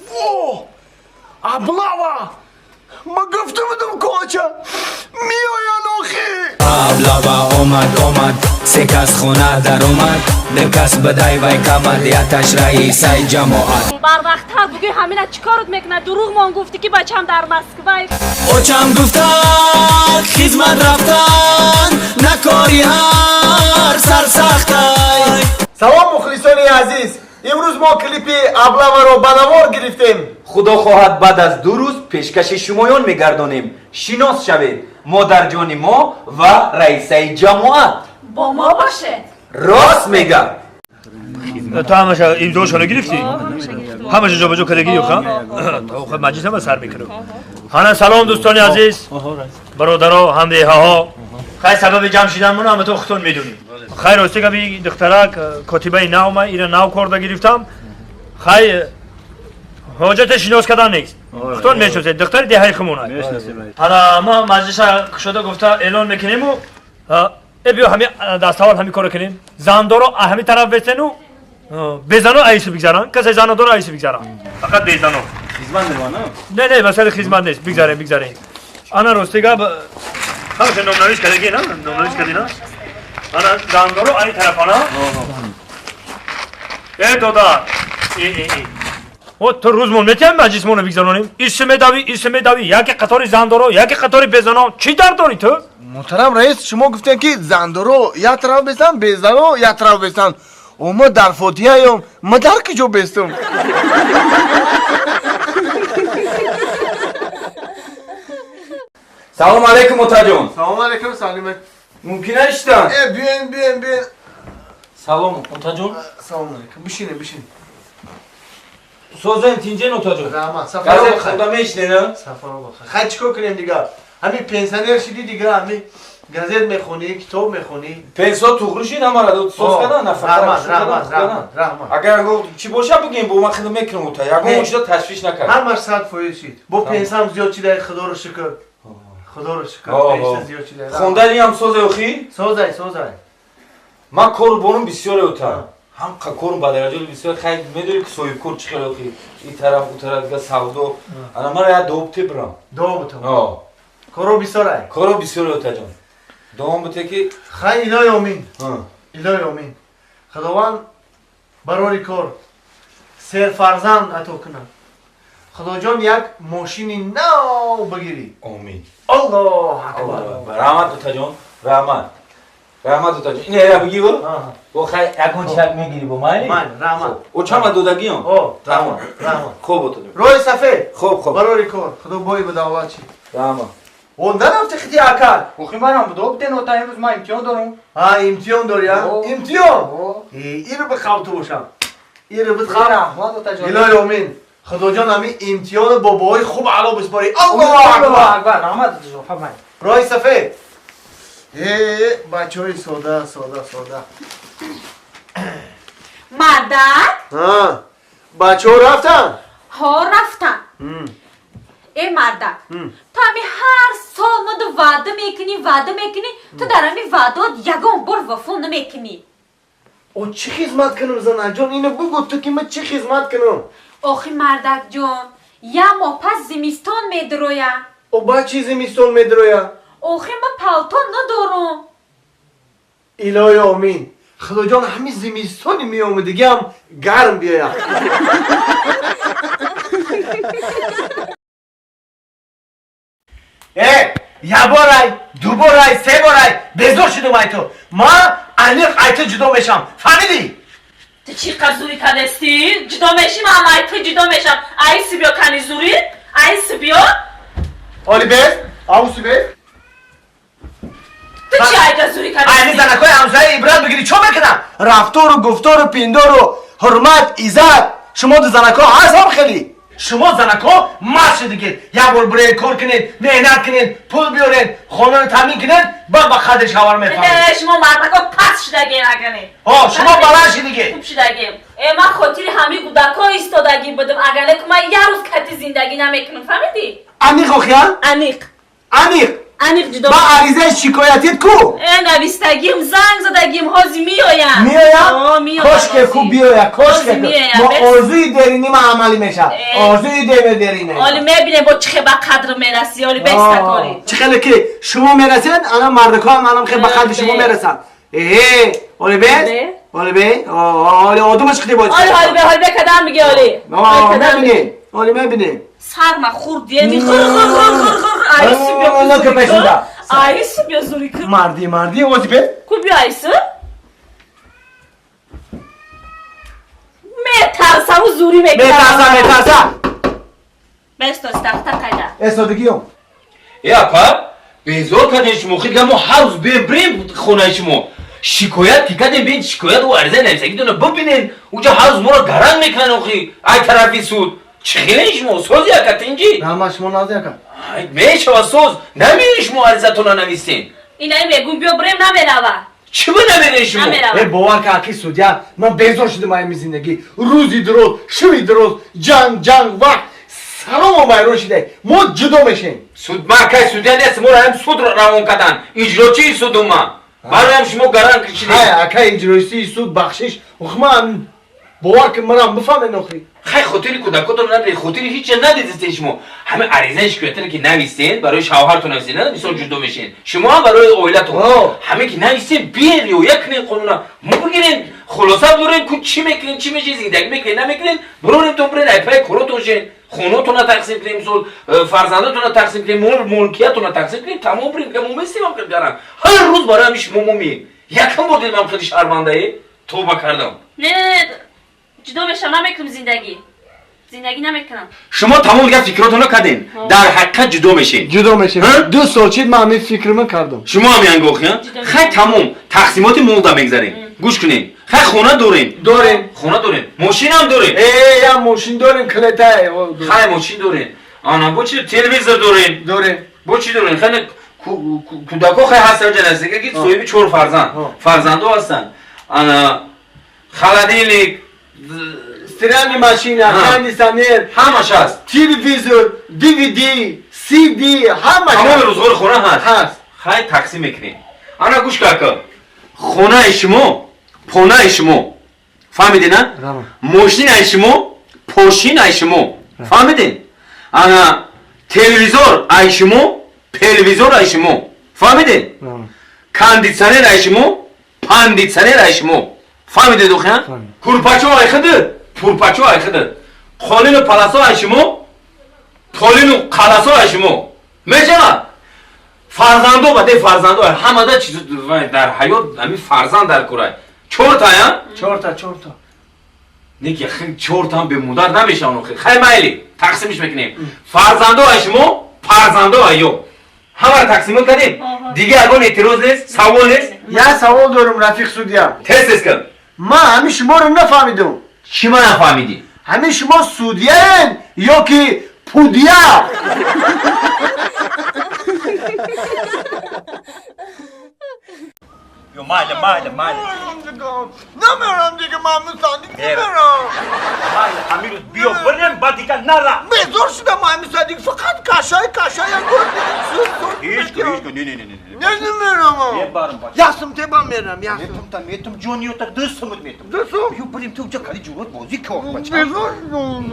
О! Облава! Ма гуфта будам коча! Меоян охи! Облава омад, омад, се кас хона даромад, ду кас бадай вай камад, яташ раисаи ҷамоат. Барвақттар бугӯй, ҳамина чӣ корот мекунад? Дурӯғ мон гуфтӣ, ки бачам дар Москвай. Очам гуфтан, хизмат рафтан, накори ҳар сарсахтай. Салом, мухлисони азиз! Имрӯз мо клипи Облаваро ба навор гирифтем. Худо хоҳад, баъд аз 2 рӯз пешкаши шумоён мегардонем. Шинос шавед: модарҷони мо ва раисаи ҷамоат. Бо мо бошед. Рост мегам. Ту ҳамаша имзошона гирифтӣ? Ҳамаша ҷобаҷо кардагӣ ё ха? То маҷлис ҳама сар мекунам. Ҳана, салом, дӯстони азиз, бародаро, ҳамдеҳаҳо. Хай, сабаби ҷамъ шиданмон ҳама то худтон медонед. Хай, рости габи, духтарак котибаи нав, ма ира нав корда гирифтам. Хай, ҳоҷате шинос кардан нест, худтон мешиносед, духтари деҳаи хумонад. Ҳана, ма маҷлиса кушода гуфта эълон мекунему. Э, биё, ҳами даставвал ҳами коро кунем: зандоро ҳами тараф бесену безано айсу бигзаранд. Касе занодоро айсу бигзаранд, фақат безано. Хизмат мераванд? Не, масъалаи хизмат нест. Бигзарем, бигзарем. Ана, рости гап, ҳамаша номнавис кардагӣ на? Номнавис кардӣ на? Ана, зандоро ай тарафана. Э, додар, о, ту рӯзмон метиҳам, маҷлисмонро бигзаронем, иси медавӣ, иси медавӣ, яке қатори зандоро, яке қатори безано. Чӣ дард дорӣ ту? Муҳтарам раис, шумо гуфтем, ки зандоро як тараф бестан, безано як тараф бестан. О, ма дар фотиҳаём, ма дар куҷо бестум? Салом алейкум, отаҷон. Салом алейкум, Салима. Мумкин аштан? Э, биёен, биёен, биёен. Салом, отаҷон. Салом алейкум, бишинед, бишинед. Созен, тинҷен, отаҷон? Раҳмат. Газет хонда мешинена? Сафаро бахайр. Хай, чӣ кор кунем дигар? Ҳамин пенсионер шидӣ, дигар ҳамин газет мехонӣ, китоб мехонӣ. Пенсо туғри шид, ҳамара соз кардан, Раҳмат, раҳмат, раҳмат, раҳмат. Агар чӣ боша, бигем, бо ман хидмат мекунам, ота, ягон чизо ташвиш накард. Ҳамаш 100% шид. Бо пенсам зиёд шида, худоро шукр, худоро шукр, пенса зиёд шида. Хонданиам созе, охи? Созай, созай. Ман кору борум бисёре, ота, ҳам корум ба дараҷаи бисёр. Хай, медонӣ, ки соҳибкор чӣ хел, охи, и тараф, у тараф, дига савдо. Ана, мара як доб тебрам. Доб бутам? Коро бисёрай. Коро бисёре, отаҷон, давом буте ки. Хай, илоҳи омин, илоҳи омин. Худованд барори кор, серфарзанд ато кунад. Худоҷон, як мошини нав бигирӣ. Омин. Аллоҳ акбар. Раҳмат, отаҷон, раҳмат, раҳмат, отаҷон. Ин эра бигӣ, бо хай, ягон чак мегирӣ, бо майли? Майли, раҳмат. О, чама додагиён? Раҳмат, раҳмат. Хуб, отаҷон. Роҳи сафед. Хуб, хуб. Барори кор, худо бои ба давлат чи. Раҳмат. О, нарафти хити акар? Охи, манам буда обден, ота, имрӯз ман имтиҳон дорам. Ҳа, имтиҳон дорӣ, а? Имтиҳон иру бихав, ту бошам иру бихав. Раҳмат, отаҷон. Илоҳи омин, худоҷон, ҳамин имтиҳону бо баҳои хуб аъло бисупорӣ. Аллоҳу акбар. Раҳмат, отаҷон. Роҳи сафед. Э, бачаҳои сода, сода, сода. Мардак. Бачаҳо рафтанд? Ҳо, рафтанд. Э, мардак, ту ҳами ҳар сол моду ваъда мекунӣ, ваъда мекунӣ, ту дар ҳами ваъдаот ягон бор вафо намекунӣ. О, чӣ хизмат кунам, занаҷон? Ина бугӯ ту, ки ман чӣ хизмат кунам? Охи, мардакҷон, як моҳ пас зимистон медироя. О, ба чӣ зимистон медироя? Охи, ман палто надорам. Илоҳи омин, худоҷон, ҳамин зимистони меомадагиам гарм биёяд. Э, яборай, дуборай, себорай, безор шудум ай ту. Ман аниқ ай ту ҷудо мешавам, фаҳмидӣ? Ту чӣ қад зурӣ кардастӣ? Ҷудо мешӣ, ман ай ту ҷудо мешам. Айси биё, кани зурӣ, айси биё. Оли без ауси без. Ту чӣ айда зурӣ Айни кардастӣ? Занакҳои ҳамсоя ибрат бигирӣ, чо мекунам? Рафтору гуфтору пиндору ҳурмат, иззат. Шумо ду занакҳо ҳаст ҳам хеле. Шумо занакҳо маст шудагед. Як бор биред, кор кунед, меҳнат кунед, пул биёред, хонаро таъмин кунед, баъд ба қадри шавҳар мефаҳмед. Э, шумо мардако паст шудагем, агане. Ҳо, шумо баланд шудагед. Хуб шудагем. Э, ман хотири ҳамин кӯдакҳо истодагӣ будам, агане ку ман як рӯз кати зиндагӣ намекунам, фаҳмидӣ? Аниқ, охия? Аниқ. Аниқ. Аниқ ҷудо. Ба аризаи шикоятит ку? Э, навистагим, занг задагим, ҳози меоям. Меоям? Меоям. Кошке ку биёя, кошке ҳози ку. меоям, Мо бес. орзуи дерини ма амалӣ мешавад. Э. Орзуи дерини. Оли мебинем бо чӣ хе ба қадр мерасӣ, оли бестакорӣ. Чӣ хеле ки шумо мерасед, ана мардакҳо ҳам анам хеле ба қадри шумо Бе. мерасанд. Э, оли бес? Бе. Оли бе? Оли одумаш қити боз. Оли ҳоли бе, ҳоли бе кадам миги оли. Оли кадам миги. Мебинем. Оли мебинем. Сарма хурд еми хур хур хур хур хур айси биё Ола зури капешида. кун. Айси биё зури кун. Марди, марди, ози бе? Ку биё айси? Метарсаму зури мекунам. Метарса, метарса. Бесто тахта қайда. Эстодигиём. Э, апа, безор кардем шумо, хит мо ҳар рӯз бирем хонаи шумо. Шикоят ки кардем, бин шикоят ӯ аризаи нависагитона бибинен, уҷа ҳар рӯз моро гаранг мекунанд охи, ай тарафи суд. Чӣ хеле шумо сози ака тинҷи? Рама шумо нази ака. Ай, мешава соз, намерен шумо аризатона нависен. Инаи мегум биё бирем намерава. Чӣ ба намерен шумо? Намерава. Э, бовар ка аки судя, ман безор шудам ами зиндагӣ. Рӯзи дуроз, шуби дуроз, ҷанг, ҷанг, вақт. Салому вайрон шидай. Мо ҷудо мешем. Суд ман кай судя нест, моро ҳам суд равон кардан. Иҷрочии суду ман. Бароям шумо гаранг кишидед. Ҳай, ака иҷроисии суд бахшиш. Ох, ман бовар ки манам бифаҳмен охи. Хай, хотири кӯдакотон надидед, хотири ҳеч чиз надидистен шумо. Ҳама аризаи шикоятиро ки нависен, барои шавҳартон нависен, на мисол ҷудо мешен. Шумо ҳам барои оилатон. Ҳама ки нависен, биен риоя кунен қонуна. Мо бигирен, хулоса бурен, ку чӣ мекунен, чӣ мешен, зиндагӣ мекунен, намекунен, бурорем то бурен, ай пай коротон шен. Хонотонро тақсим кунем, мисол, фарзандотонро тақсим кунем, мулкиятонро тақсим кунем, тамом бурем, ки мо местем ҳам хеле гаранг. Ҳар рӯз барои ҳамин шумо мо меем. Якам бор дидам хеле шармандаe, тавба кардам. Не, не, не, ҷудо мешам, намекунам зиндагӣ. Зиндагӣ намекунам. Шумо тамом дигар фикротонро кардем. Дар ҳақиқат ҷудо мешем. Ҷудо мешем. Ҳа? Ду сол чид ман ҳамин фикрма кардам. Шумо ҳам янгохи, ҳа? Ҷудо Хай мешем. тамом, тақсимоти молда мегзарем. Гӯш кунем. Хай хона дорем. Дорем. Хона дорем. Мошин ҳам дорем. Э, я мошин дорем, клета. Хай мошин дорем. Ана бо чи телевизор дорем. Дорем. Бо чи дорем? Хай кӯдако хай ҳастан ҷанасига ки соҳиби 4 фарзанд. Фарзандо ҳастанд. Ана холодильник, стиральная машина, кондиционер, ҳамаш ҳаст. Телевизор, DVD, CD, ҳамаш. Тамоми рӯзғори хона ҳаст. Ҳаст. Хай тақсим мекунем. Ана гӯш кард. Хонаи шумо, понаи шумо. Фаҳмидед, на? Рама. Мошинаи шумо, пошинаи шумо. Фаҳмидед? Ана телевизор ай шумо, телевизор ай шумо. Фаҳмидед? Рама. Кондиционер ай шумо, пандиционер ай шумо. Фаҳмидед охи, ҳа? Фаҳмидем. Курпачо ай худат, пурпачо ай худат. Қолину паласо ай шумо, полину қаласо ай шумо. Мешавад? Фарзандо ба де фарзандо ҳамада чиз дар ҳаёт ҳамин фарзанд дар курай. Чорта, я? Чорта, чорта. Не ки хин чорта ҳам бемудар намешаванд охи. Хай майли, тақсимиш мекунем. Фарзандо ай шумо, парзандо ай ё. Ҳамаро тақсимот кардем. Дигар ягон эътироз нест, савол нест. Я савол дорам, рафиқ судья. Тез тез кун. Ман ҳамин шуморо нафаҳмидам. Чӣ ман нафаҳмидӣ? Ҳамин шумо судьяен ё ки пудия? Ё майли, майли, майли. Намерам дига, ман мусаддиқ намерам. Майли, ҳамин рӯз биё бирем, баъд дигар нара. Безор шудам ҳамин мусаддиқ, фақат кашай, кашай, Ҳеҷ кун, ҳеҷ кун, не, не, не, не. Не, намерам. Мебарам, бача. Ясм тебам мерам, ясм. Метум та метум ҷон ё так дустумут метум. Дустум? Ё бирем ту уҷа кали ҷурот бозӣ кор, бача. Безор шудам.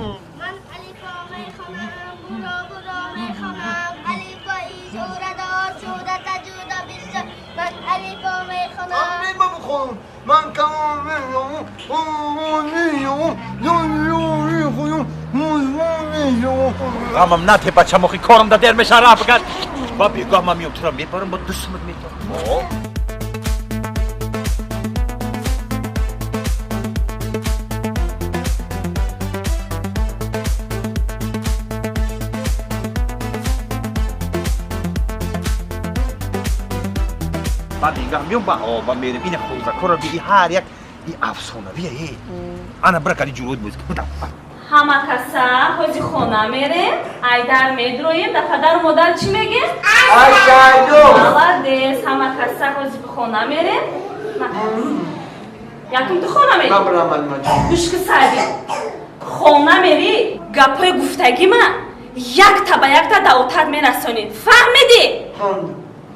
Ман алифо мехонам, буро буро мехонам, алифо иҷорадор шуда таҷуда бисёр. Ман алифо мехонам. Ман Ғамам нате, бачам, охи корам да дер меша ра бигар. Ба бегоҳ ман миём тура мебарам, ба дустумут метум. Ба бегоҳ миём, ба ба мерем ина хӯрзакоро биги ҳар як и афсонавия е. Ана бира кали ҷурот боз. Ҳама каса ҳози хона мерем, айдар медроем, да падару модар чӣ мегем? Ашайду. Молодец, ҳама каса ҳози хона мерем. Якум ту хона мери? Гӯш ки сади. Хона мери, гапҳои гуфтагима якта ба якта да отат мерасонӣ. Фаҳмидӣ?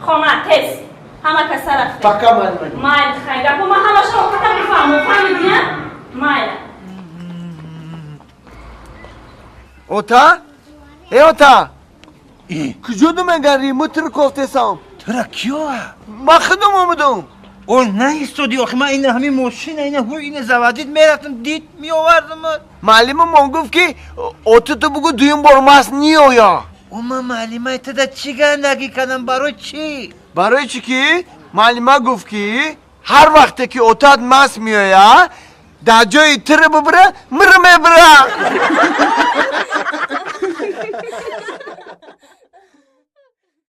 Хона тез. Ҳама каса рафтем. Пока, муаллима. Майли, хай, гапо ман ҳамашро фақат мефаҳмам. Фаҳмидӣ, а? Майли. Ота? Э, ота? Куҷо думегари? Мутр кофтесам. Тура киё? Ман худам омадам. О, наистоди, охи ман ина ҳамин мошина, ина ҳу, ина заводид мерафтам, дид меовардам. Муаллимамон гуфт, ки оту ту бугу дуюм бор маст ниёя. О, ман муаллимаи туда чӣ гандагӣ кардам, барои чӣ? Барои чӣ ки муаллима гуфт, ки ҳар вақте ки отат маст меоя, дар ҷои тира бубура, мира мебура.